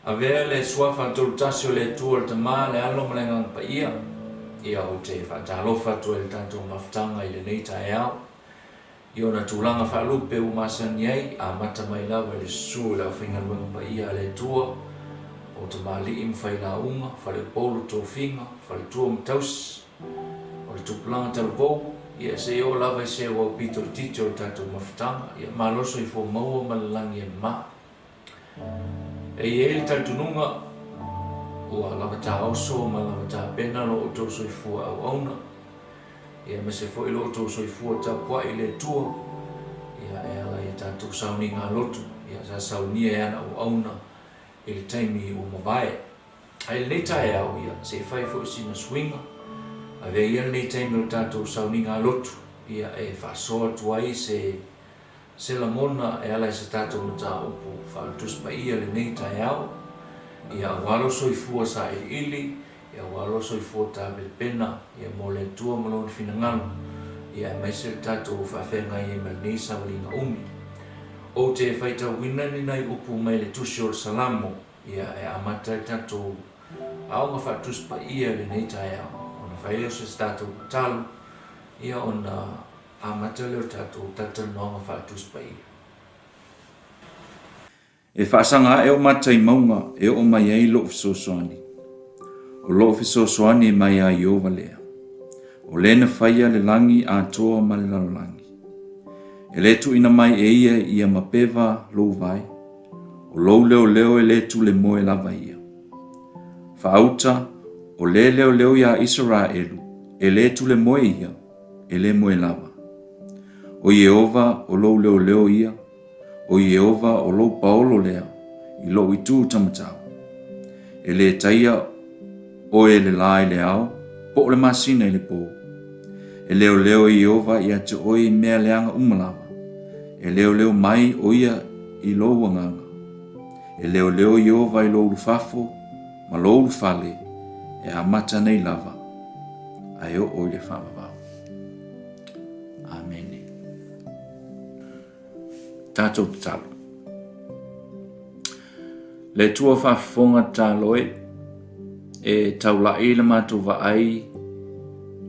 Avea le Suafa Tolutasi o le Atua le Tama, le Alo ma le Agaga Paia, ia ou te faatalofa atu ai i le tatou mafutaga i lenei taeao, i ona tulaga faalupe ua masani ai, amata mai lava i le susu o le aufaigaluega paia a le Atua, o tamalii ma failauga, faleupolu tofiga, faletua ma tausi, o le tupulaga talavou, ia se i oo lava i se ua aupito itiiti o le tatou mafutaga, ia malo soifua maua ma le lagi e mama. E i ai le talitonuga ua lava taoso ma lava tapena lo outou soifua auauna, ia aemaise foi lo outou soifua tapuai i le Atua, ia e ala i a tatou sauniga lotu, ia sa saunia e ana auauna i le taimi ua mavae. Ae i lenei taeao, ia se i fai foi sina suiga, avea ia lenei taimi o le tatou sauniga lotu, ia e faasoa atu ai se Se lagona e ala i se tatou mataupu faale-Tusi Paia lenei taeao, ia aua lou soifua sailiili, ia aua lou soifua tapenapena, ia mo le Atua ma Lona finagalo, ia aemaise le tatou faafeagai ai ma lenei savaliga umi. Ou te faitauina ni nai upu mai le Tusi o le Salamo, ia e amata ai le tatou aoga faale-Tusi Paia i lenei taeao, ona fai lea o se tatou tatalo, ia ona Amata lea o le tatou talatalanoaga faale-Tusi Paia. E faasaga ae ou mata i mauga e oo mai ai lou fesoasoani. O lou fesoasoani e mai ia Ieova lea, o le na faia le lagi atoa ma le lalolagi. E le tuuina mai e ia ia mapeva lou vae, o lou leoleo e le tulemoe lava ia. Faauta, o le leoleo iā Isaraelu, e le tulemoe ia, e le moe lava. ʻO Iēhova o lou leoleo ia, ʻo Iēhova o lou paolo lea i lou itu tamatau. E le taia ʻoe le lā i le ao, po o le masina i le pō. E leoleo Iēhova iā te ʻoe i mea leaga uma lava. E leoleo mai ʻo ia i lou agaga. E leoleo Iēhova i lou ulufafo ma lou ulufale e amata nei lava a e oo i le faavavau. Amene. Tatou tatalo. Le Atua faafofoga tatalo e, e taula'i le matou vaai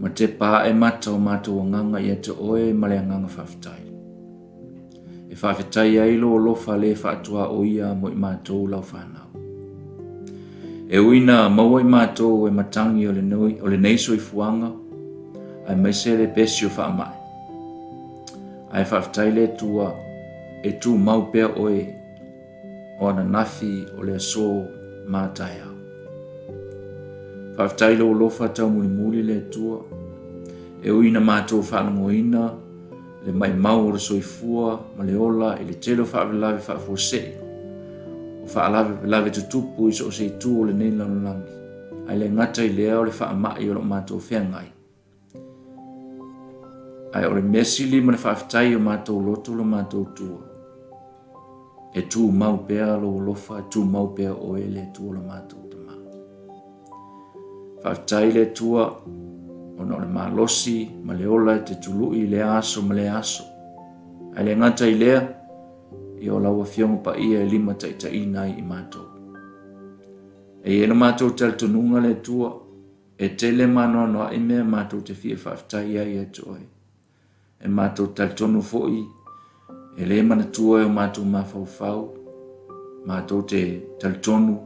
ma tepa ae mata o matou agaga ia te oe ma le agaga faafetai. E faafetai ai lou alofa le faatuaoia mo i matou lau fanau. E ui na maua i matou e matagi o lenei, o lenei soifuaga, aemaise le pesi o faamai. Ae faafetai le Atua e tumau pea oe o ananafi o le aso ma taeao. Faafetai lou alofa taumulimuli le Atua, e ui na matou faalogoina le maimau o le soifua ma le ola i le tele o faalavelave faafuasei, o faalavelave tutupu i so o se itu o lenei lalolagi, ae le gata i lea o le faamai o lo matou feagai. Ae o le mea sili ma le faafetai o matou loto lo matou tua, e tumau pea lou alofa, e tumau pea oe le Atua lo matou Tama. Faafetai le Atua ona o le malosi ma le ola e te tului i lea aso ma lea aso. Ae le gata i lea, ia o lau Afioga Paia e limataitaiina ai i matou. E i ai lo matou talitonuga le Atua, e tele ma anoanoai mea matou te fia faafetai ai ia te oe. E matou talitonu foi e le manatua e o matou mafaufau, matou te talitonu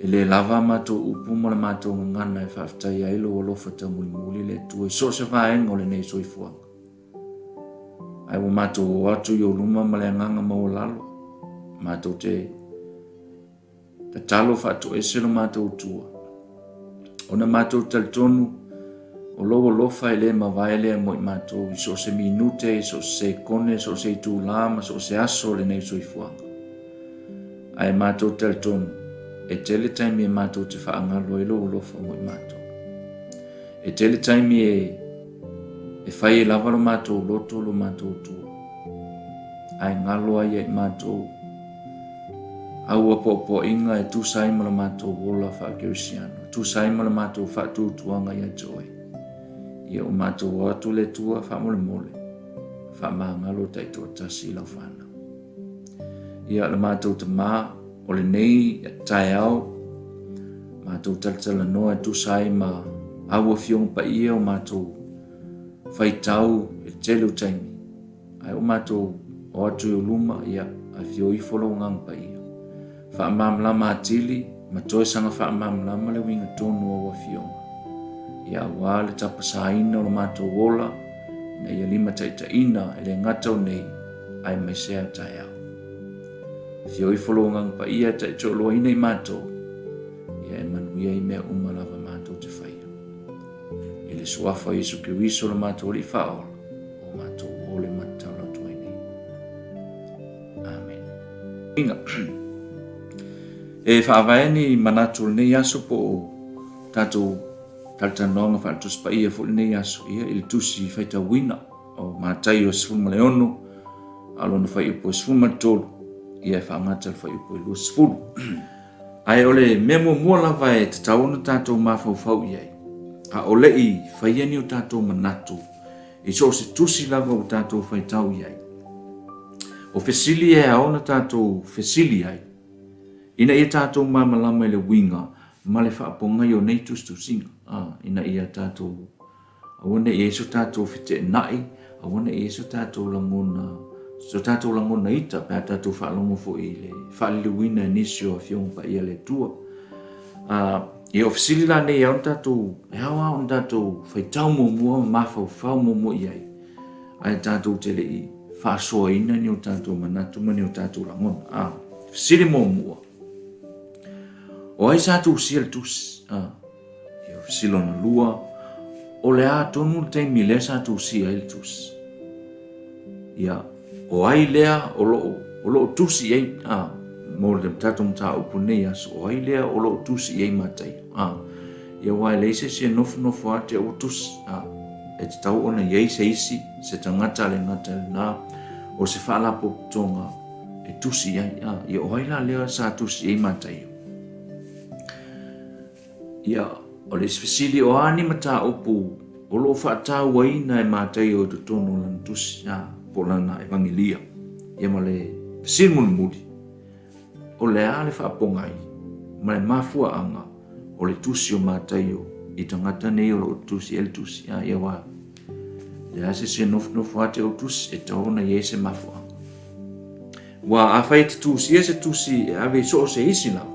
e le lava a matou upu ma le matou gagana e faafetaia ai lou alofa taumulimuli le Atua i so o se vaega o lenei soifuaga. Ae ua matou o atu i ou luma ma le agaga maualalo, matou te Tatalo faatoese lo matou Atua. Ona matou talitonu o lou alofa e le mavae lea mo i matou i so o se minute, i so o se sekone, i so o se itulā ma so o se aso o lenei soifuaga. Ae matou talitonu, e tele taimi e matou te faagalo ai lou alofa mo i matou. E tele taimi e, e fai ai lava lo matou loto, lo matou Atua. Ae galo ai ia i matou aua poapoainga e tusa ai ma lo matou ola faakerisiano, e tusa ai ma lo matou faatuatuaga ia te oe. Ia o matou o atu le Atua faamolemole, faamagalo taitoatasi i lau fanau. Ia le matou Tamā, o lenei taeao, matou talatalanoa e tusa ai ma au Afioga Paia o matou faitau i le tele o taimi. Ae o matou o atu i ou luma, ia, afio ifo lou Agaga Paia. Faamalamalama atili ma toe saga faamalamalama le uiga tonu o au Afioga. Ia, aua le tapasaina o lo matou ola, ina ia limataitaiina e le gata o nei, aemaise a taeao. Afio ifo lou Agaga Paia e taitoaloaina i matou, ia e manuia i mea uma lava matou te faia. I le Suafa o Iesu Keriso lo matou Alii Faaola, o matou o le matatalo atu ai nei. Amen. Inga. E faavae ni manatu o lenei aso po o tatou talatalanoaga faale-Tusi Paia foi lenei aso, ia, i le tusi faitauina o Mataio 16, a o lona fuaiupu e 13, ia e faagata le fuaiupu e 20. Ae o le mea muamua lava e tatau ona tatou mafaufau i ai, a o le i faia ni o tatou manatu i so o se tusi lava ua tatou faitau i ai, o fesili e ao ona tatou fesili ai, ina ia tatou malamalama i le uiga ma le faapogai o nei tusitusiga, ina ia tatou Aua ne i i ai so tatou feteenai, aua ne i i ai so tatou lagona, so tatou lagona ita pe a tatou faalogo foi i le faaliliuina e nisi o Afioga Paia a le Atua. Ia o fesili la nei e ao ona tatou, e ao lava ona tatou faitau muamua ma mafaufau muamua i ai, ae tatou te le i faasoaina ni o tatou manatu ma ni o tatou lagona. Fesili muamua, o ai sa tusia le tusi? Ia, fesili lona lua, o le a tonu le taimi lea sa tusia ai le tusi? Ia, o ai lea o loo, o loo tusi i ai, a, mo le tatou mataupu lenei aso, o ai lea o loo tusi i ai Mataio? A, ia aua e leai se isi e nofonofo lava te ua tusi, a, e tatau ona i ai se isi, se tagata a le gata i lena, o se faalapotopotoga e tusi i ai, a, ia o ai la lea sa tusi i ai Mataio? Ia, o le isi fesili, o a ni mataupu o lo o faatauaina e Mataio i totonu o lana tusi, a, po o lana Evangelia? Ia ma le fesili mulimuli, o le a le faapogai ma le mafuaaga o le tusi o Mataio i tagata nei o lo o tusi ai le tusi? A, ia aua e leai se isi e nofonofo lava te au tusi, e tatau ona i ai se mafuaaga. Aua afai e te tusia se tusi e ave i so o se isi lava,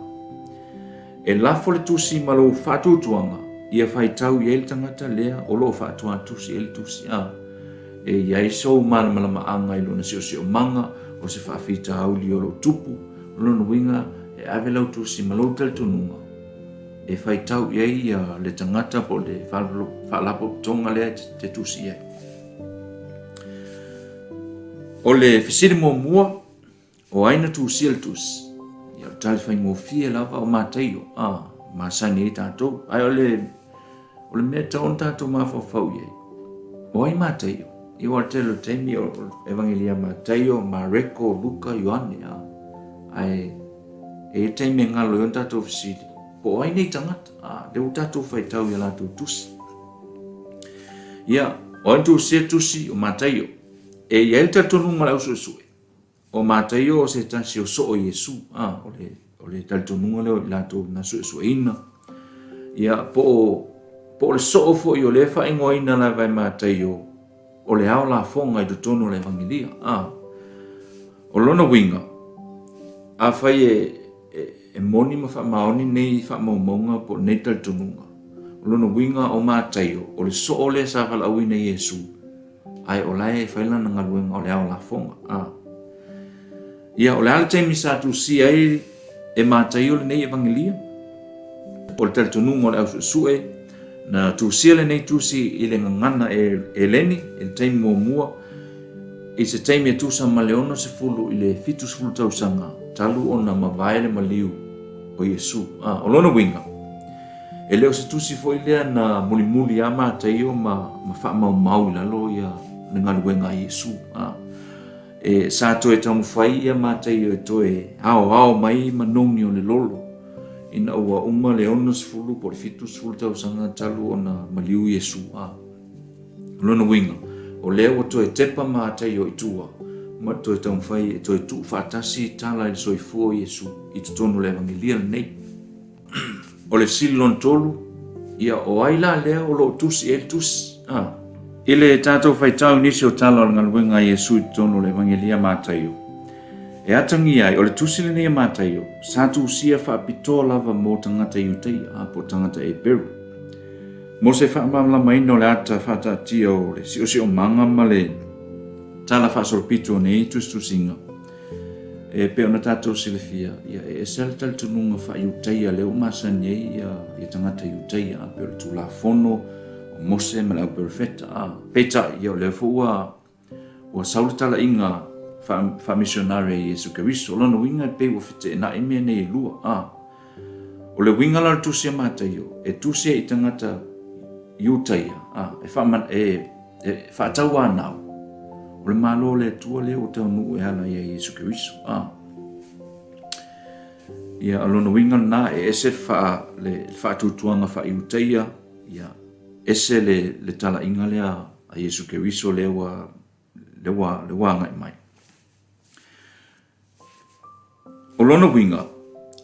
e lafo le tusi ma lou faatuatuaga ia faitau i ai le tagata lea o lo o faatuatusi ai le tusi, a e i ai sou malamalamaaga i lona siosiomaga o se faafitauli o lo o tupu, o lona uiga e ave lau tusi ma lou talitonuga e faitau i ai le tagata po o le faalapotopotoga lea e te tusi i ai. O le fesili muamua, o ai na tusia le tusi? Ia, o le tali faigofie lava o Mataio, a, masani ai tatou. Ae o le, o le mea e tatau ona tatou mafaufau i ai, o ai Mataio? Ia, aua o le tele o taimi o Evangelia Mataio, Mareko, Luka, Ioane, a. Ae e i ai taimi e galo ai ona tatou fesili, po o ai nei tagata? A, lea ua tatou faitau i a latou tusi. Ia, o ai na tusia tusi? O Mataio. E i ai le talitonuga o le au suesue, o Mataio o se tasi o soo Iesu, a, o le, o le talitonuga lea o i latou na suesueina. Ia, po o, po o le soo foi o lea e faaigoaina lava e Mataio, o le ao lafoga i totonu o le Evangelia. A, o lona uiga, afai e, e, e moni ma faamaoni nei faamaumauga po o nei talitonuga, o lona uiga o Mataio, o le soo lea sa valaauina Iesu, ae o la e fai lana galuega o le ao lafoga. A. Ia, o le a le taimi sa tusia ai e Mataio lenei Evangelia? O le talitonuga o le au suesue, na tusia lenei tusi i le gagana Eleni i le taimi muamua, i se taimi e tusa ma le 60 i le 70 tausaga talu ona mavae le maliu o Iesu. A, o lona uiga, E le o se tusi foi lea na mulimuli lava Mataio ma, ma faamaumau i lalo ia le galuega a Iesu. A, e, sa toe taumafai ia Mataio e toe aoao mai manogi o le lolo ina ua uma le 60 po o le 70 tausaga talu ona maliu Iesu. A, o lona uiga, o lea ua toe tepa Mataio i tua. ma toe taumafai e toe tuufaatasi tala i le soifua o Iesu i totonu o le Evagelia lenei. O le fesili lona tolu, ia o ai la lea o lo o tusi i ai le tusi? A. I le tatou faitau i nisi o tala o le galuega a Iesu i totonu o le Evagelia a Mataio, e atagia ai, o le tusi lenei a Mataio, sa tusia faapitoa lava mo tagata Iutaia, a, po o tagata Eperu. Mo se faamalamalamaina o le ata faataatia o le siosiomaga ma le tala faasolopito o nei tusitusiga, e pei ona tatou silafia, ia e ese le talitonuga faa-Iutaia lea ua masani ai ia, ia tagata Iutaia, a pei o le Tulafono o Mose ma le Auperofeta. A, peitai, ia o lea foi ua Ua sau le talaiga faa-misionari a Iesu Keriso. O lona uiga e pei ua feteenai mea nei e lua. A. O le uiga la o le tusi a Mataio, e tusi ai i tagata Iutaia, a, e, faaman, e, e faatauanau, o le Malo o le Atua lea ua taunuu e ala ia Iesu Keriso. A. Ia, o lona uiga lena, e ese le, faa, le, le faatuatuaga faa-Iutaia, ia, ese le, le talaiga lea a Iesu Keriso lea ua, lea ua, lea ua agai mai. O lona uiga,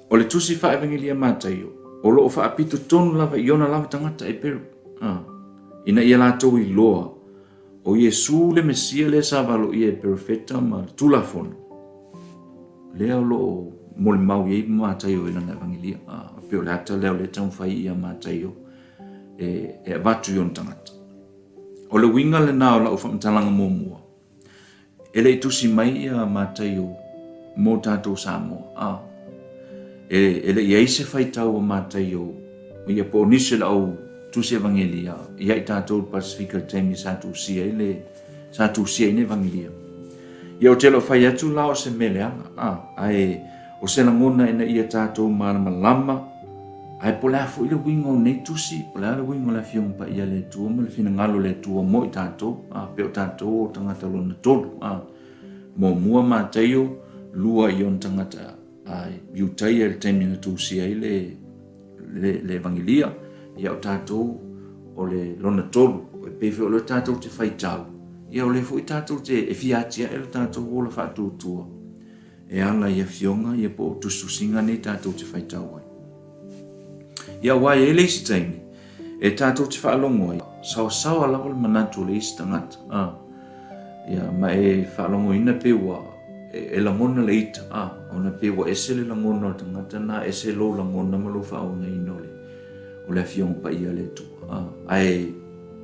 o le tusi faaevangelia Mataio, o lo o faapito tonu lava i ona lava tagata Eperu, a, ina ia latou iloa o Iesu le Mesia lea sa valoia e perofeta ma le Tulafono, lea o lo o molimau i ai Mataio i lana Evangelia. A, pei o le ata lea o lea e taumafai ia Mataio e, e avatu i ona tagata. O le uiga lena o lau faamatalaga muamua, e le i tusi mai ia Mataio mo tatou Samoa. A, e, e le i ai se faitau a Mataio, ia po o nisi o le au tusi evangelia ia i tatou le Pasifika i le taimi sa tusia ai le, sa tusia ai le evangelia. Ia ou te le o fai atu la o se mea leaga, a, ae O se lagona ina ia tatou malamalama, ae po o le a foi le uiga o nei tusi, po o le a le uiga o le Afioga Paia a le Atua ma le finagalo o le Atua mo i tatou, a, pei o tatou o tagata lona tolu, a. Muamua Mataio, lua i ona tagata a, Iutaia i le taimi na tusia ai le, le, le Evangelia, ia o tatou o le lona tolu, e pei foi o lea tatou te faitau, ia o lea foi tatou te, e fia atiae lo tatou ola faatuatua, E ala i afioga ia po o tusitusiga nei tatou te faitau ai. Ia aua e i ai le isi taimi e tatou te faalogo ai, saosaoa lava le manatu o le isi tagata, a, ia, ma e faalogoina pei ua e, e lagona le ita, a, ona pei ua ese le lagona o le tagata na, ese lou lagona ma lou faauigaina o le, o le afioga paia a le Atua. A, ae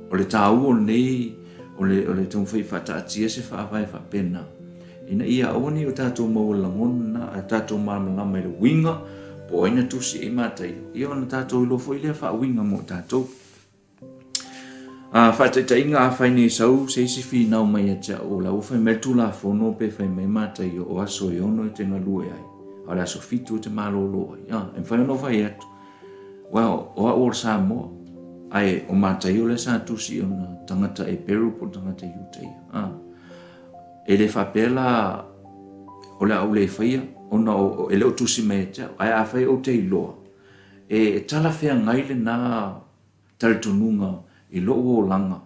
o le taua o lenei, o le, o le taumafai e faataatia se faavae faapena, Ina ia aua ne i o tatou maua lagona a tatou malamalama i le uiga po o ai na tusi ai Mataio, ia ona tatou iloa foi lea faauiga mo tatou. A faataitaiga afai nei sau se isi finau mai ia te au o la ua fai mai le Tulafono pe fai mai Mataio o aso e ono e te galue ai, a o le aso fitu e te malolo ai. A, e mafai ona ou fai atu, well, o au o le Samoa, ae o Mataio lea sa tusi i ona tagata Eperu po o tagata Iutaia. A, E le faapea la o le a ou le faia ona o, e le o tusi mai ia te au. Ae afai ou te iloa, e talafeagai lena talitonuga i lou olaga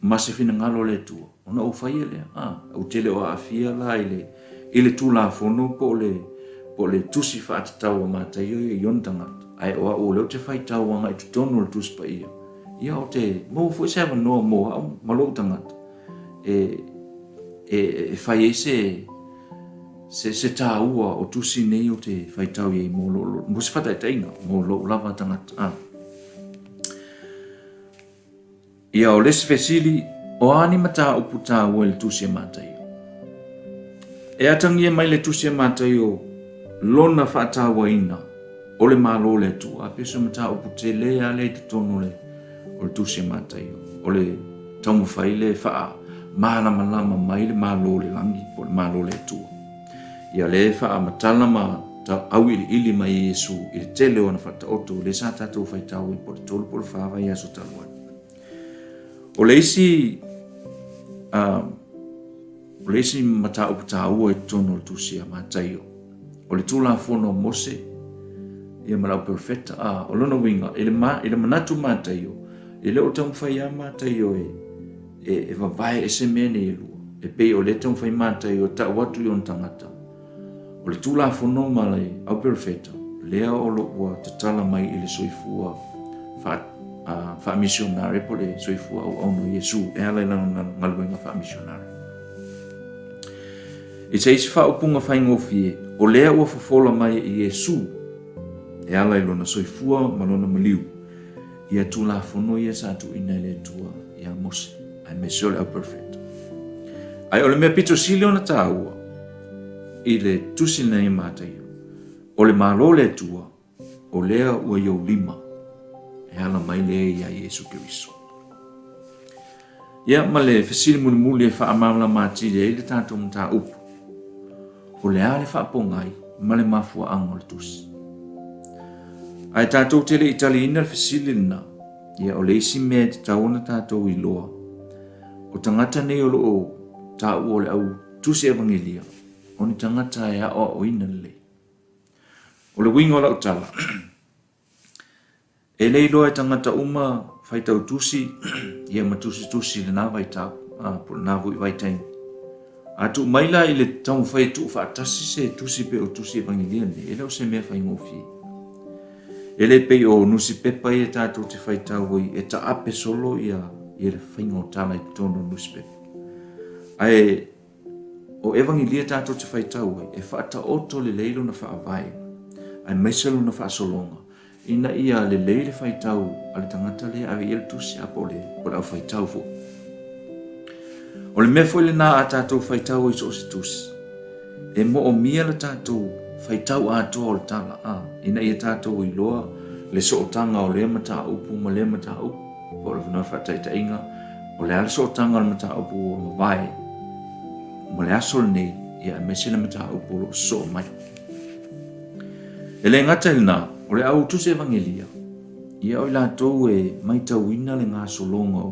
ma se finagalo o le Atua, ona ou faia lea. A, ou te le o aafia la i le, i le Tulafono po o le, po o le tusi faatatau a Mataio ia i ona tagata. Ae o au o lea ou te faitau agai i totonu o le Tusi Paia, ia ou te maua foi se avanoa mo au ma lou tagata. e, e, e fai ai se, se, se tāua o tusi nei o te faitau i ai mō, lo, lo, mō se whataitaiga, mō lou lava tangata. Ah. Ia o le isi fesili, o a ni mataupu tāua i le tusi a Mataio? E atagia mai le tusi a Mataio lona faatauaina o le Malo o le Atua, a pei o se mataupu tele lava lea i totonu o le, o le tusi a Mataio, o le taumafai le faamalamalama mai le Malo o le lagi po o le Malo o le Atua. Ia lea e faamatala ma auiliili mai e Iesu i le tele o ana faataoto, lea sa tatou faitau ai po o le tolu po o le fa vaiaso talu ai. O le isi uh, O le isi mataupu taua i totonu o le Tusi a Mataio, o le Tulafono a Mose ia ma le Auperofeta. A, o lona uiga, i le, ma, i le manatu Mataio, e le o taumafai lava Mataio e, e, e vavae ese mea nei e lua. E pei o lea e taumafai Mataio e tau atu i ona tagata, o le Tulafono ma le Au Perofeta, lea o lo o ua tatala mai i le soifua faamisionare po o le soifua auauna o Iesu e ala i lana galuega faamisionare. I se isi faaupuga faigofie, o lea ua fofola mai e Iesu e ala i lona soifua ma lona maliu ia Tulafono ia sa tuuina e le Atua ia Mose, aemaise o le Au Perofeta. Ae o le mea pito sili ona taua i le tusi lenei a Mataio, o le Malo o le Atua, o lea ua i ou lima e ala mai lea ia Iesu Keriso. Ia ma le fesili mulimuli e faamalamalama atili ai le tatou mataupu, o le a le faapogai ma le mafuaaga o le tusi? Ae tatou te le i taliina le fesili lena, ia o le isi mea e tatau ona tatou iloa, o tagata nei o lo o taua o le au tusi evagelia, o ni tagata e aoaoina lelei. O le uiga o lau tala, e le iloa e tagata uma faitau tusi ia ma tusitusi i lena vaitau, a, po o lena foi vaitaimi. A tuu mai la i le taumafai e tuufaatasi se tusi pei o tusi evangelia nei, e le o se mea faigofie. E le pei o nusipepa ia tatou te faitau ai e taape solo ia, ia le faiga o tala i totonu o nusipepa. Ae O Evangelia tatou te faitau ai, e faataoto lelei lona faavae, aemaise lona faasologa, ina ia lelei le faitau a le tagata lea e ave i ai le tusi, a po o le, po o le aufaitau foi. O le mea foi lena a tatou faitau ai so o se tusi, e moomia le tatou faitau atoa o le tala, a, ina ia tatou iloa le sootaga o lea mataupu ma lea mataupu. Po o le avanoa faataitaiga, o le a le sootaga o le mataupu ua mavae ma le aso lenei, ia aemaise le mataupu o lo o sosoo mai. E le gata i lena, o le au tusi evangelia, ia o i latou e maitauina le gasologa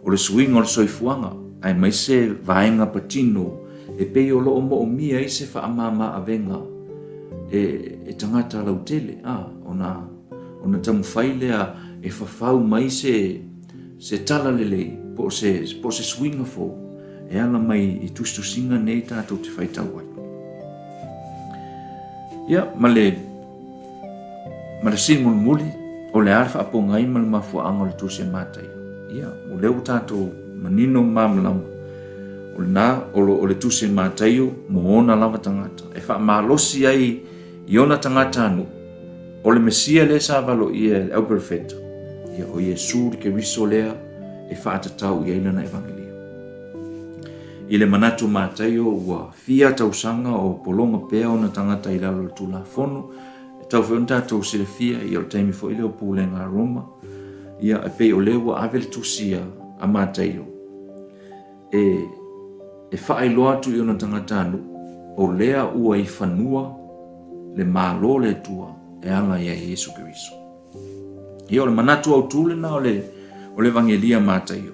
o le suiga o le soifuaga, aemaise vaega patino e pei o lo o moomia ai se faamama avega e, e tagata lautele, a, ona Ona taumafai lea e fafau mai se, se tala lelei po o se, po o se suiga fou e ala mai i tusitusiga nei tatou te faitau ai. Ia, ma le, ma le sini mulimuli, o le a le faapogai ma le mafuaaga o le tusi a Mataio. Ia, o lea ua tatou manino ma malamalama, o lena, o, lo, o le tusi a Mataio mo ona lava tagata, e faamalosi ai i ona tagatanuu, o le Mesia lea sa valoia e le auperofeta, ia o Iesu le Keriso lea e faatatau i ai lana Evangelia. I le manatu o Mataio ua fia tausaga o pologa pea ona tagata i lalo o le Tulafono, e tau foi ona tatou silafia, ia o le taimi foi lea o pulega a Roma, ia e pei o lea ua ave le tusi a Mataio, e, e faailoa atu i ona tagatanuu, o lea ua i fanua le Malo o le Atua e ala ia Iesu Keriso. Ia o le manatu autū lena o le, o le Evangelia Mataio,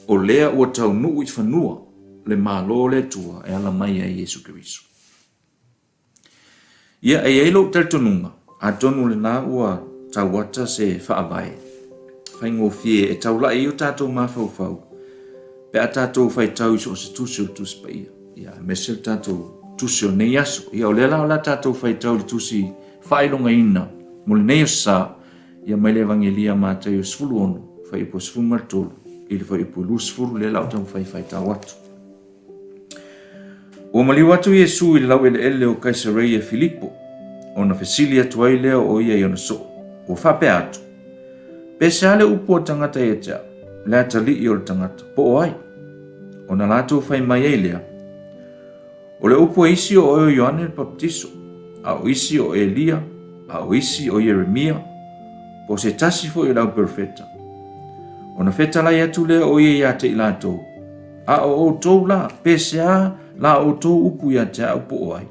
o lea ua taunuu i fanua le Malo o le Atua e ala mai ia Iesu Keriso. Ia, e i ai lou talitonuga, atonu lena ua tauata se faavae faigofie e taulai ai o tatou mafaufau pe a tatou faitau i so o se tusi o le Tusi Paia, ia, aemaise le tatou tusi o lenei aso. Ia, o lea la o le a tatou faitau i le tusi faailogaina mo lenei aso sa, ia mai le Evangelia a Mataio 16, fuaiupu 13 i le fuaiupu 20, lea la o taumafai e faitau atu. Ua maliu atu Iesu i le laueleele o Kaisareia Filipo, ona fesili atu ai lea o ia i ona soo, ua faapea atu, Pe sea le upu a tagata ia te au, le atalii o le tagata, po o ai? Ona latou fai mai ai lea, O le upu a isi o oe o Ioane le Papatiso, a o isi o Elia, a o isi o Ieremia, po o se tasi foi o le au perofeta. Ona fetalai atu lea o ia ia te i latou, A o outou la, pe sea la outou upu ia te au po o ai?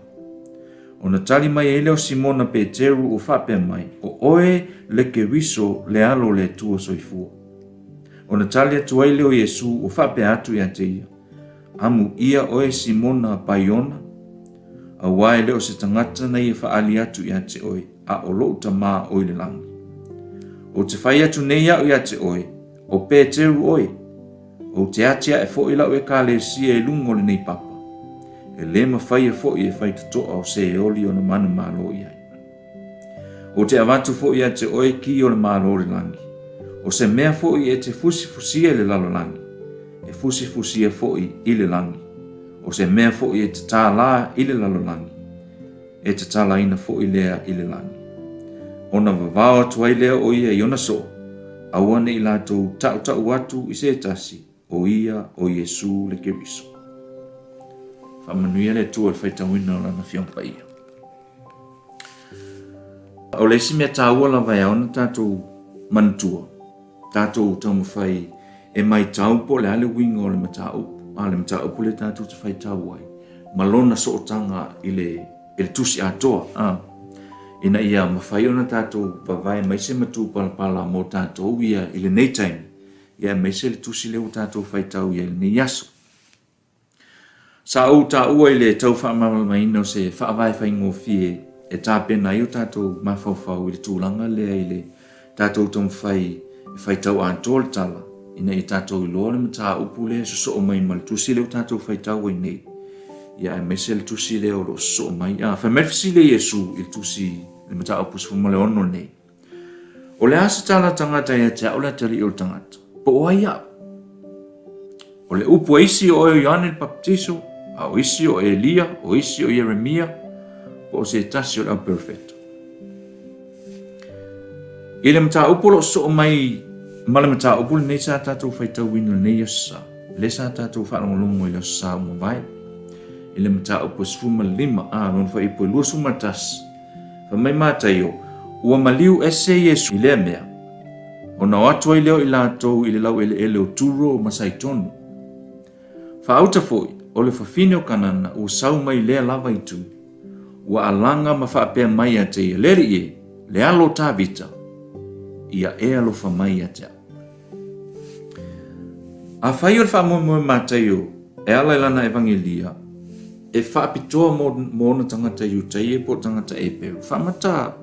Ona tali mai ai lea o Simona Peteru ua faapea mai, O oe le Keriso le Alo o le Atua soifua. Ona tali atu ai lea o Iesu ua faapea atu ia te ia, Amuia oe Simona Paiona, auā e le o se tagata na ia faaali atu ia te oe, a o lou Tamā o i le lagi. Ou te fai atu nei au ia te oe, o Peteru oe. Ou te atiae foi lau Ekalesia i luga o lenei papa, e lē mafaia foi e faitotoa o Seoli ona manumalo i ai. Ou te avatu foi ia te oe ki o le Malo o le lagi. O se mea foi e te fusifusia i le lalolagi, e fusifusia foi i le lagi. O se mea foi e te tālā i le lalolagi, e tatalaina foi lea i le lagi. Ona vavao atu ai lea o ia i ona soo, aua ne i latou tautau atu i se tasi, o ia o Iesū le Keriso. Faamanuia le Atua i le faitauina o Lana Afioga Paia. O le isi mea taua lava e ao ona tatou manatua, tatou taumafai e maitau po o le a le uiga o le mataupu, a o le mataupu lea tatou te faitau ai ma lona sootaga i le, i le tusi atoa, a, ina ia mafai ona tatou vavae mai se matupalapala mo tatou ia i lenei taimi, ia aemaise le tusi lea ua tatou faitau i ai i lenei aso. Sa ou taua i le tau faamalamalamaina o se faavae faigofie e tapena ai o tatou mafaufau i le tulaga lea i le tatou taumafai e faitau atoa le tala ina ia tatou iloa le mataupu lea e sosoo mai ma le tusi lea ua tatou faitau ai nei, ia aemaise le tusi lea o lo o sosoo mai. A, fai mai le fesili a Iesu i le tusi i le mataupu 16 lenei. O le a se tala tagata ia te au le atalii o le tagata? Po o ai au? O le upu a isi o oe o Ioane le Papatiso, a o isi o Elia, o isi o Ieremia, po o se tasi o le au perofeta. I le mataupu o lo o soo mai ma le mataupu lenei sa tatou faitauina lenei aso sa, lea sa tatou faalogologo i le aso sa ua mavae, i le mataupu e 15, a, lona fuaiupu e 21, Fai mai Mataio, Ua maliu ese Iesu i lea mea, ona o atu ai lea o i latou i le laueleele o Turo ma Saitonu. Faauta foi, o le fafine o Kanana ua sau mai lea lava itu, ua alaga ma faapea mai ia te ia, Le Alii e, le alo o Tavita, ia e alofa mai ia te au. Afai o le faamoemoe Mataio e ala i lana Evangelia e faapitoa mo, mo ona tagata Iutaia po o tagata Eperu, faamata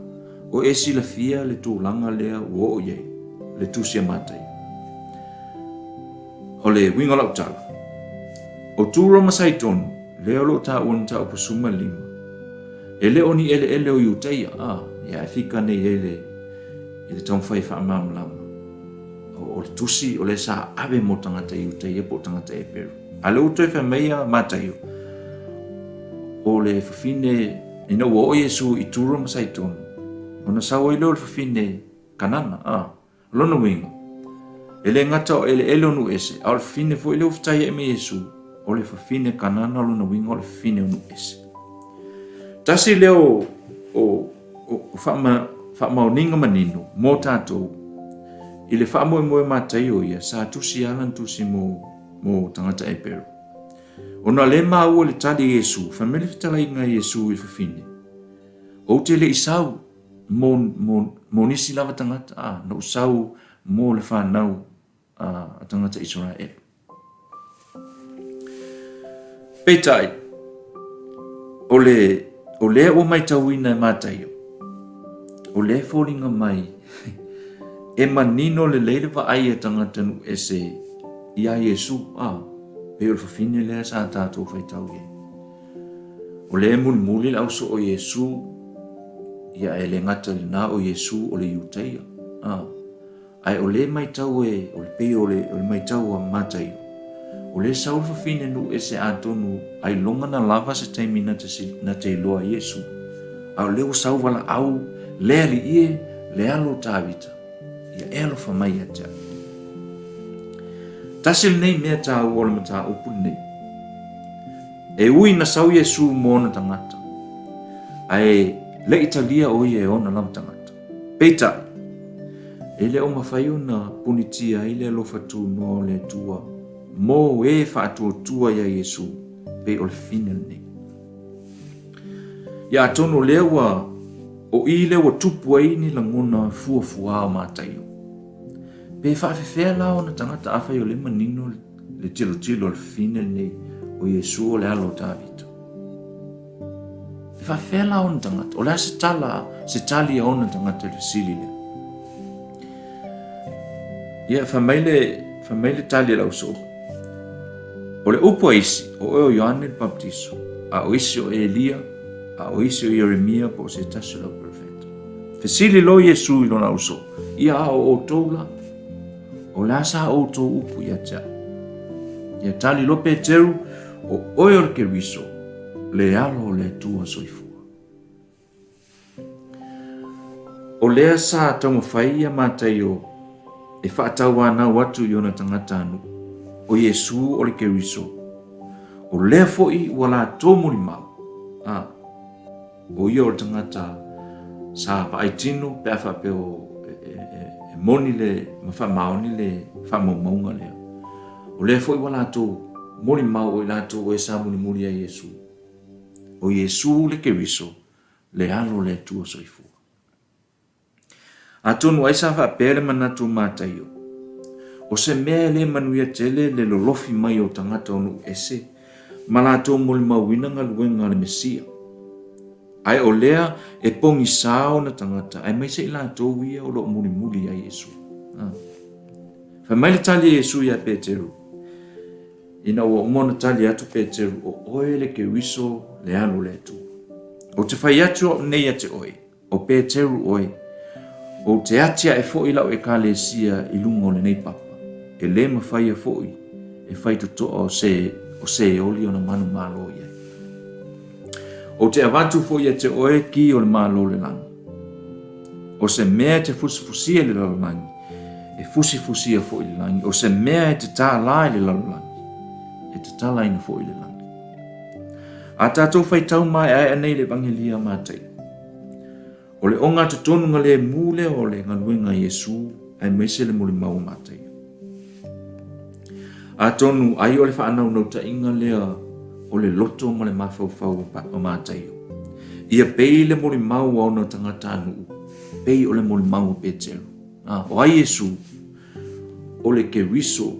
o e silafia le tulaga lea ua oo i ai le tusi a Mataio. O le uiga o lau tala, o Turo ma Saitonu, lea o lo o taua i le mataupu 15, e le o ni eleele o Iutaia, a, ia e fika nei ai le i le taumafai e faamalamalama o le tusi o lea sa ave mo tagata Iutaia po o tagata Eperu. A lea ua toe fai mai a Mataio, o le fafine, ina ua oo Iesu i Turo ma Saitonu, ona sau ai lea o le fafine Kanana, a, lona uiga, e le gata o eleele o nuu ese, a o le fafine foi lea ua fetaiai ma Iesu, o le fafine Kanana, lona uiga o le fafine o nuu ese. Tasi lea o, o o faamaoniga manino mo tatou i le faamoemoe Mataio ia sa tusi lava lana tusi mo, mo tagata Eperu. Ona le maua le tali a Iesu, fai mai le fetalaiga a Iesu i le fafine, Ou te le i sau mo, mo, mo nisi lava tagata, a, na ou sau mo le fanau a tagata Isaraelu. Peitai, o le, o lea ua maitauina e Mataio, o lea e foliga mai e manino lelei le vaai a tagata nuu ese iā Iesu, a, pei o le fafine lea sa tatou faitau i ai. O lea e mulimuli le ausoo o Iesu, ia e le gata i lena o Iesu o le Iutaia, a, Ae o le maitau e, o le pei o le, o le maitau a Mataio, o le sau le fafine nuu ese atonu ailoga na lava se taimi na te, na te iloa ai Iesu. A o lea ua sau valaau le Alii e, le alo o Tavita, ia e alofa mai ia te au. Tasi lenei mea taua o le mataupu lenei. E ui na sau Iesu mo ona tagata, ae le i talia o ia e ona lava tagata. Peitai, e le o mafai ona punitia ai le alofa tunoa o le Atua mō e faatuatua iā Iesū, pei o le fafine lenei. Ia atonu o lea ua, o i lea ua tupu ai ni lagona fuafuā o Mataio. Pe faafefea la ona tagata afai o lea manino le tilotilo a le fafine lenei o Iesū o le alo o Tavita. E faafefea la ona tagata? O le a se tala, se tali a ona tagata i le fesili lea? Ia, fai mai le, fai mai le tali a le ausoo. O le upu a isi, o oe o Ioane le Papatiso, a o isi o Elia, a o isi o Ieremia po o se tasi o le auperofeta. Fesili loa Iesu i lona ausoo, Ia a o outou la? O le a sa outou upu ia te au? Ia tali loa Peteru, O oe o le Keriso, le Alo o le Atua soifua. O lea sa taumafai ia Mataio e faatauanau atu i ona tagatanuu, o Iesu o le Keriso, o lea foi ua latou molimau, a, o ia o le tagata sa vaai tino pe a faapea o, e, e, e, e moni le, ma faamaoni le faamaumauga lea. O lea foi ua latou molimau o i latou o e sa mulimuli ia Iesu. O Iesu le Keriso, le Alo o le Atua soifua. Atonu ai sa faapea le manatu o Mataio, o se mea e le manuia tele le lolofi mai o tagata o nuu ese ma latou molimauina galuega a le Mesia. Ae o lea e pogisa ona tagata aemaise i latou ia o lo o mulimuli ia Iesu. Fai mai le tali a Iesu ia Peteru, Ina ua uma ona tali atu Peteru, o oe le Keriso, le Alo o le Atua. Ou te fai atu au nei ia te oe, o Peteru oe, ou te atiae foi lau Ekalesia i luga o lenei papa, e lē mafaia foi e faitotoa o se, o Seoli ona manumalo i ai. Ou te avatu foi ia te oe ki o le Malo o le lagi. O se mea e te fusifusia i le lalolagi, e fusifusia foi i le lagi. O se mea e te tālā i le lalolagi, e tatalaina foi i le lagi. A tātou faitau maeaea nei le Evangelia a Mataio, o le ogatotonu galemu lea o le galuega a Iesu aemaise le molimau a Mataio. Atonu ai o le faanaunautaiga lea o le loto ma le mafaufau o Mataio. Ia pei le molimau a ona tagatanuu, pei o le molimau a Peteru. A, o ai Iesu? O le Keriso,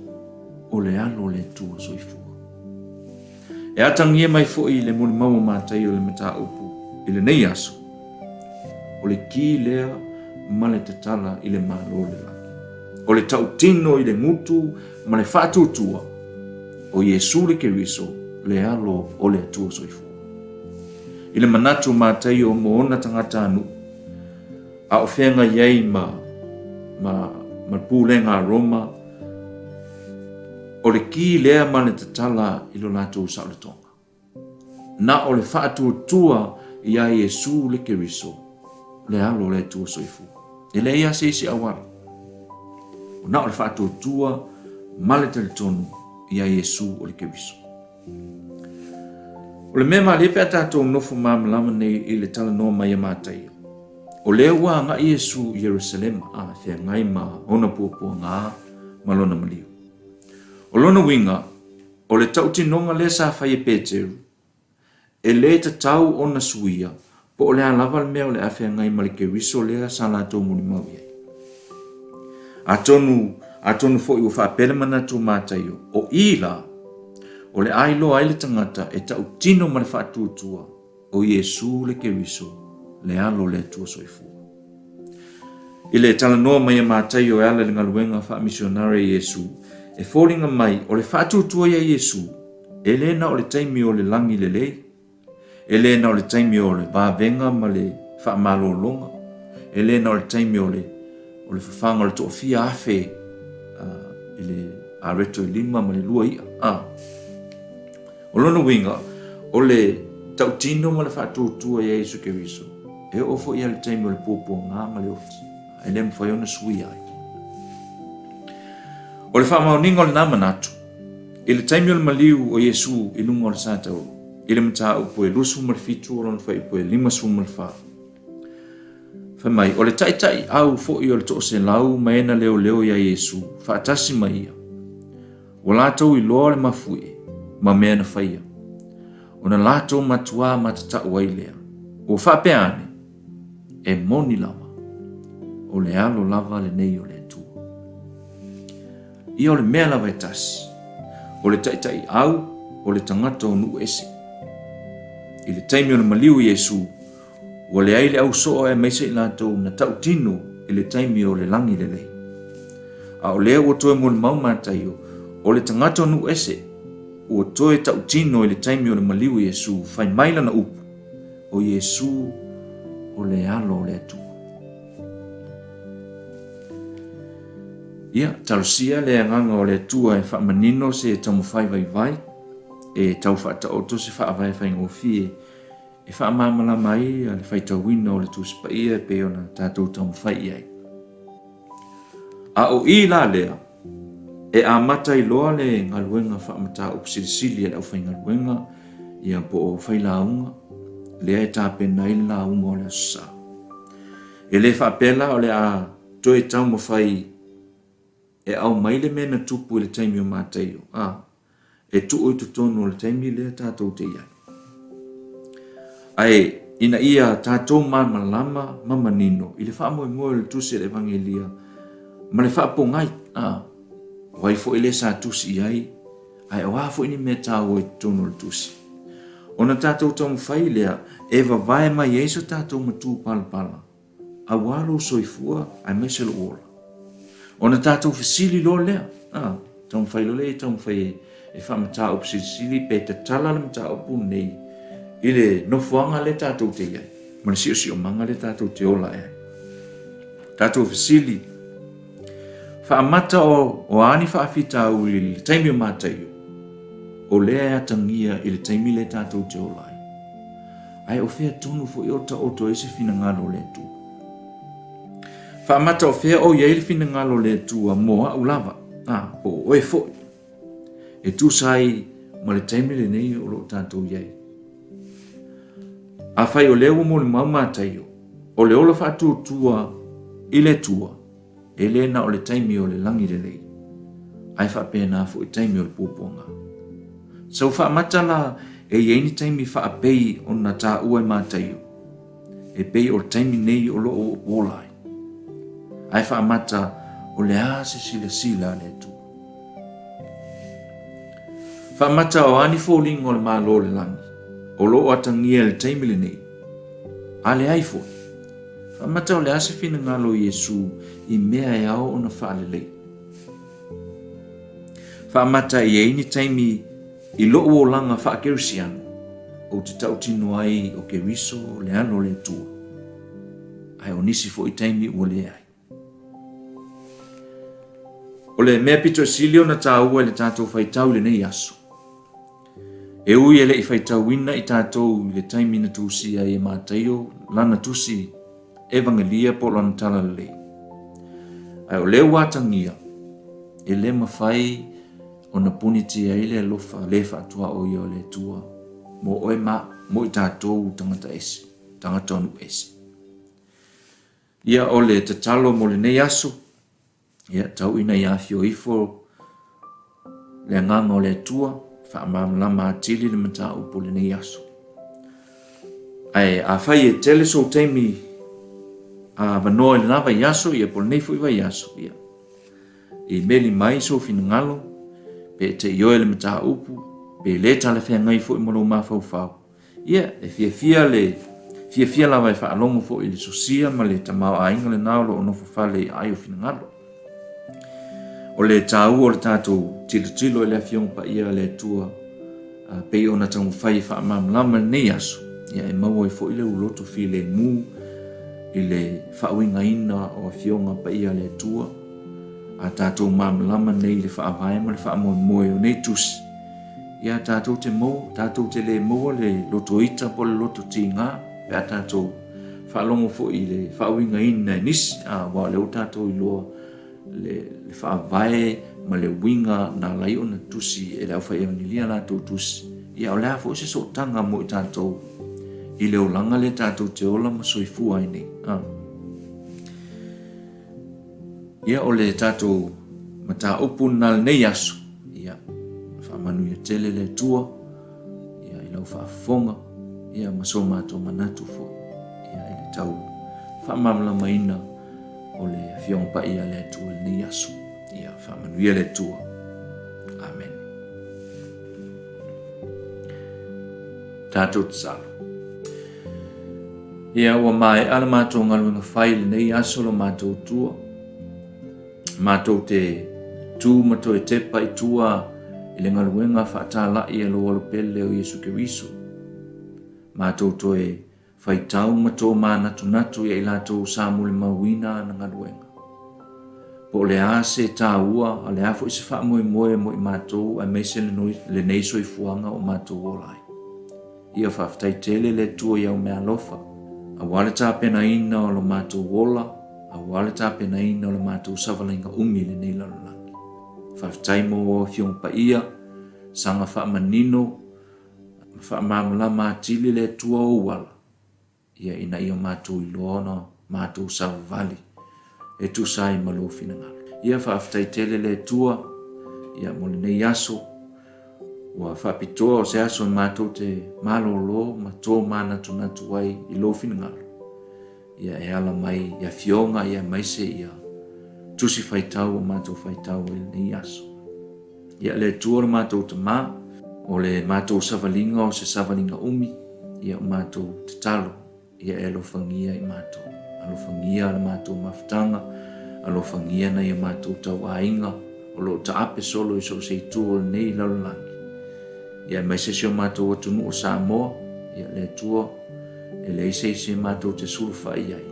o le Alo o le Atua soifua. E atagia mai foi le molimau a Mataio i le mataupu i lenei aso, o le ki lea ma le tatala i le Malo o le lagi. O le tautino i le gutu ma le faatuatua, o Iesu le Keriso, le Alo o le Atua soifua. I le manatu o Mataio mo ona tagatanuu, a o feagai ai ma, ma, ma le pulega a Roma, o le ki lea ma le tatala i lo latou saolotoga. Na o le faatuatua iā Iesu le Keriso, le Alo o le Atua soifua. E leai lava se isi auala. O na o le faatuatua ma le talitonu iā Iesu o le Keriso. O le mea malie pe a tatou nofo malamalama nei i le talanoa mai a Mataio, o lea ua agai Iesu i Ierusalema a feagai ma ona puapuaga ma lona maliu. O lona uiga, o le tautinoga lea sa fai e Peteru, e lē tatau ona suia po o le a lava le mea o le a feagai ma le Keriso lea sa latou molimau i ai. Atonu, atonu foi ua faapea le manatu o Mataio, o i la, o le a iloa ai le tagata e tautino ma le faatuatua o Iesu le Keriso, le Alo o le Atua soifua. I le talanoa mai a Mataio e ala i le galuega faamisionare a Iesu, e foliga mai o le faatuatua iā Iesu, e le na o le taimi o le lagi lelei, E le na o le taimi o le vavega ma le faamalologa, e le na o le taimi o le, o le fafaga o le toafia afe uh, i le areto e lima ma le lua i'a. Ah. O lona uiga, o le tautino ma le faatuatua ia Iesu Keriso, e oo foi ia le taimi o le puapuaga ma le oti, e le mafai ona suia ai. O le faamaoniga o lena manatu, i le taimi o le maliu o Iesu i luga o le satauro, i le mataupu e 27 o lona fuaiupu e 54. Fai mai, o le taitai au foi o le toaselau ma e na leoleo iā Iesu, faatasi ma ia. Ua latou iloa le mafuie ma mea na faia, ona latou matuā matatau ai lea. Ua faapea ane, e moni lava, o le Alo lava lenei o le Atua. Ia o le mea lava e tasi, o le taitai au o le tagata o nuu ese. I le taimi o le maliu o Iesu, ua leai le au soo aemaise i latou na tautino i le taimi o le lagi lelei. A o lea ua toe molimau Mataio, o le tagata o nuu ese, ua toe tautino i le taimi o le maliu o Iesu, fai mai lana upu, o Iesu o le Alo o le Atua. Ia, talosia le agaga o le Atua e faamanino se taumafai vaivai, e tau faataoto se faavae faigofie e faamalamalama ai le faitauina o le Tusi Paia e pei ona tatou taumafai i ai. A o i la lea, e amata ai loa le galuega faamataupu silisili a le aufaigaluega ia po o failauga lea e tapena ai le lauga o le Aso Sa. E le faapea la o le a toe taumafai e aumai le mea na tupu i le taimi o Mataio, a, e tuu i totonu o le taimi lea tatou te i ai. Ae ina ia tatou malamalama ma manino i le faamoemoe o le tusi a le Evagelia ma le faapogai, a, o ai foi lea sa tusi i ai, ae o a foi ni mea taua i totonu o le tusi. Ona tatou taumafai lea e vavae mai ai so tatou matupalapala aua lou soifua aemaise lou ola. Ona tatou fesili loa lea, a, taumafai loa lea e taumafai e faamataupu silisili pe tatala le mataupu lenei i le nofoaga lea tatou te i ai ma le siosiomaga lea tatou te ola ai. Tatou fesili, faamata o a ni faafitauli i le taimi o Mataio, o lea e atagia i le taimi lea tatou te ola ai. Ae o fea tonu foi o taoto ai se finagalo o le Atua? Faamata o fea o i ai le finagalo o le Atua mo a'u lava, a, po o oe foi, e tusa ai ma le taimi lenei o lo o tatou i ai. Afai o lea ua molimau Mataio, o le ola faatuatua i le Atua, E le na o le taimi o le lagi lelei, ae faapena foi taimi o le puapuaga. Sau faamata la e i ai ni taimi faapei ona taua e Mataio, e pei o le taimi nei o lo o ola ai. Ae faamata o le a se silasila a le Atua. Faamata o a ni foliga o le Malo o le lagi o lo o atagia i le taimi lenei, a leai foi. Faamata o le a se finagalo o Iesu i mea e ao ona faalelei? Faamata e i ai ni taimi i lo'u olaga faa-Kerisiano ou te tautino ai o Keriso le Alo o le Atua, ae o nisi foi taimi ua leai. O le mea pito sili ona taua i le tatou faitau i lenei aso, E ui e le i faitauina i tatou i le taimi na tusia ai e Mataio lana tusi Evagelia po o lana Talalelei, ae o lea ua atagia, e le mafai ona punitia ai le alofa le faatuaoia o le Atua mo oe ma mo i tatou tagata ese, tagata o nuu ese. Ia o le tatalo mo lenei aso, Ia, tau ina ia afio ifo le agaga o le Atua, faamalamalama atili le mataupu o lenei aso. Ae afai e tele sou taimi avanoa i lena vaiaso, ia po o lenei foi vaiaso, ia, e meli mai sou finagalo, pe e te ioe le mataupu, pe le talafeagai foi ma lou mafaufau, Ia, e fiafia le fiafia lava e faalogo foi i le sosia ma le tamaoaiga lena o lo o nofo fale i aai o finagalo. O le taua o le tatou tilotilo i le Afioga Paia a le Atua pei ona taumafai e faamalamalama i lenei aso, ia e maua ai foi le uloto filemu i le faauigaina o Afioga Paia a le Atua, a tatou malamalama nei i le faavae ma le faamoemoe o nei tusi, Ia tatou te maua, tatou te le maua le loto ita po o le loto tiga pe a tatou faalogo foi i le faauigaina e nisi, a, aua o lea ua tatou iloa le, le faavae ma le uiga na ala ai ona tusi e le aufaievanilia latou tusi. Ia o le a foi se sootaga mo i tatou i le olaga lea tatou te ola ma soifua ai nei. A. Ia o le tatou mataupu lena lenei aso. Ia faamanuia tele le Atua ia i lau faafofoga ia ma so matou manatu foi ia i le tau faamalamalamaina o le Afioga Paia a le Atua i lenei aso. Ia faamanuia le Atua. Amene. Tatou tatalo. Ia ua maea le matou galuega fai i lenei aso lo matou tua. Matou te tu ma toe tepa i tua i le galuega faatalai a lou Alo pele o Iesu Keriso. Matou toe faitau ma tomanatunatu ia i latou sa molimauina ana galuega. Po o le a se taua, a o le a foi se faamoemoe mo i matou aemaise lenei soifuaga o matou ola ai. Ia faafetai tele le Atua i au meaalofa, aua le tapenaina o lo matou ola, aua le tapenaina o le matou savalaiga umi i lenei lalolagi. Faafetai mo au Afioga Paia, saga faamanino ma faamalamalama atili le Atua ou ala, ia ina ia matou iloa ona matou savavali e tusa ai ma lou finagalo. Ia faafetai tele le Atua ia mo lenei aso ua faapitoa o se aso e matou te malolo ma tomanatunatu ai i lou finagalo ia e ala mai i afioga ia aemaise ia tusi faitau ua matou faitau ai lenei aso. Ia le Atua lo matou Tama, o le matou savaliga o se savaliga umi, ia o matou tatalo, ia e alofagia i matou. Alofagia le matou mafutaga, alofagia nai o matou tauaiga, o lo o taape solo i so o se itu o lenei lalolagi. Ia aemaise si o matou atunuu o Samoa, ia le Atua, e leai se isi e matou te sulufai ai,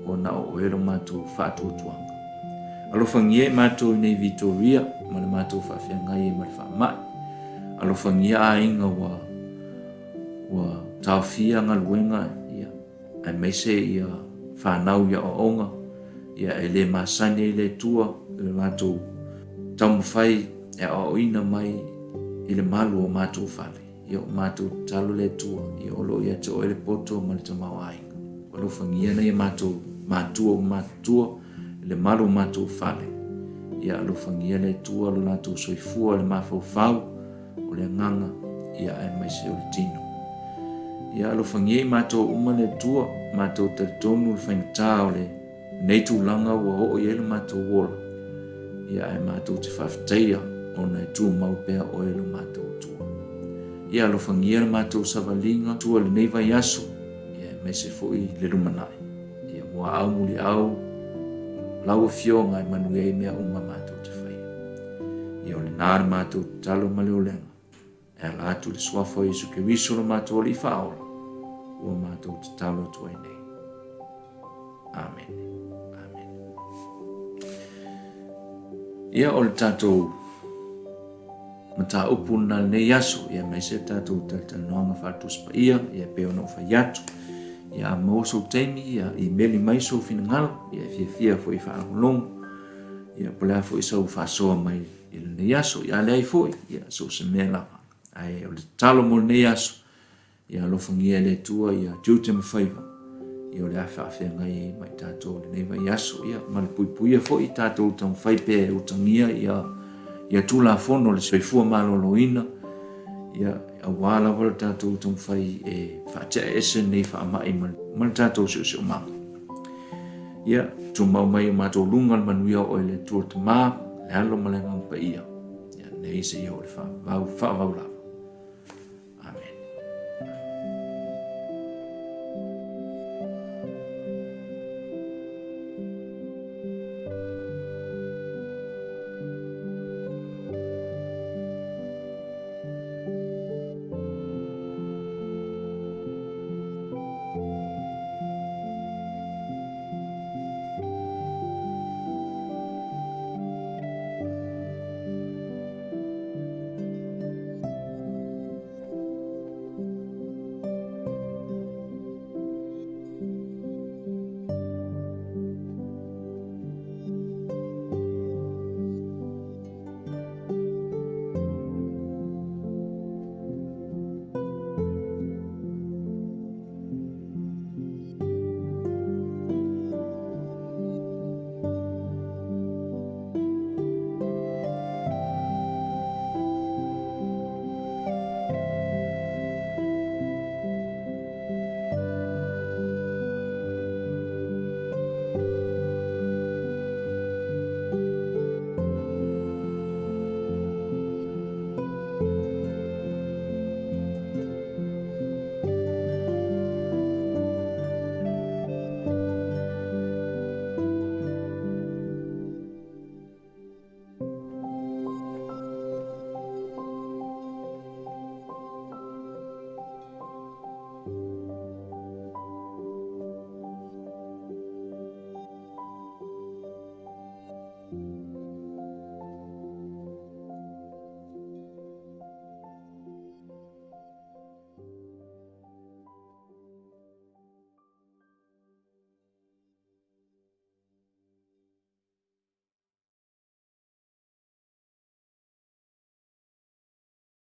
ona o oe lo matou faatuatuaga. Alofagia i matou i nei Vitoria ma le matou faafeagai ai ma le faamai. Alofagia aiga ua ua taofia galuega ia aemaise ia fanau i aoaoga ia e le masani ai le Atua i le latou taumafai e aoaoina mai i le malu o matou fale. Ia o matou tatalo le Atua, ia o lo o ia te oe le poto ma le tamaoaiga. Alofagia nai a matou matua ua matutua i le malu o matou fale. Ia alofagia le Atua lo latou soifua i le mafaufau o le agaga, ia aemaise o le tino. Ia alofagia i matou uma le Atua, matou talitonu le faigata o le Nei tulaga ua oo i ai lo matou ola, ia ae matou te faafetaia ona e tumau pea oe lo matou Atua. Ia alofagia le matou savaliga tua lenei vaiaso, ia aemaise foi le lumanai. Ia muaau muliau lau Afioga e manuia ai mea uma matou te faia. Ia o lena le matou tatalo ma le olega. E ala atu i le suafa o Iesu Keriso lo matou Alii Faaola, ua matou tatalo atu ai nei. Amene. Amene. Ia, o le tatou mataupu na lenei aso, ia aemaise le tatou talatalanoaga faale-Tusi Paia, ia pei ona ou fai atu. Ia a maua sou taimi, ia imeli mai sou finagalo, ia e fiafia foi e faalogologo, ia po o le a foi sau faasoa mai i lenei aso, ia a leai foi, ia so o se mea lava. Ae o le tatalo mo lenei aso, ia alofagia e le Atua ia tiute ma faiva, ia o le a faafeagai ai ma i tatou i lenei vaiaso, ia ma le puipuia foi i tatou taumafai pea e utagia ia, ia Tulafono o le Soifua Maloloina, ia aua lava le tatou taumafai e faatea ese lenei faamai ma, ma le tatou siosiomaga. Ia, tumau mai o matou luga le manuia o oe le Atua Tama, le Alo ma le Agaga Paia, ia nei seia oo i le faavavau, faavavau lava.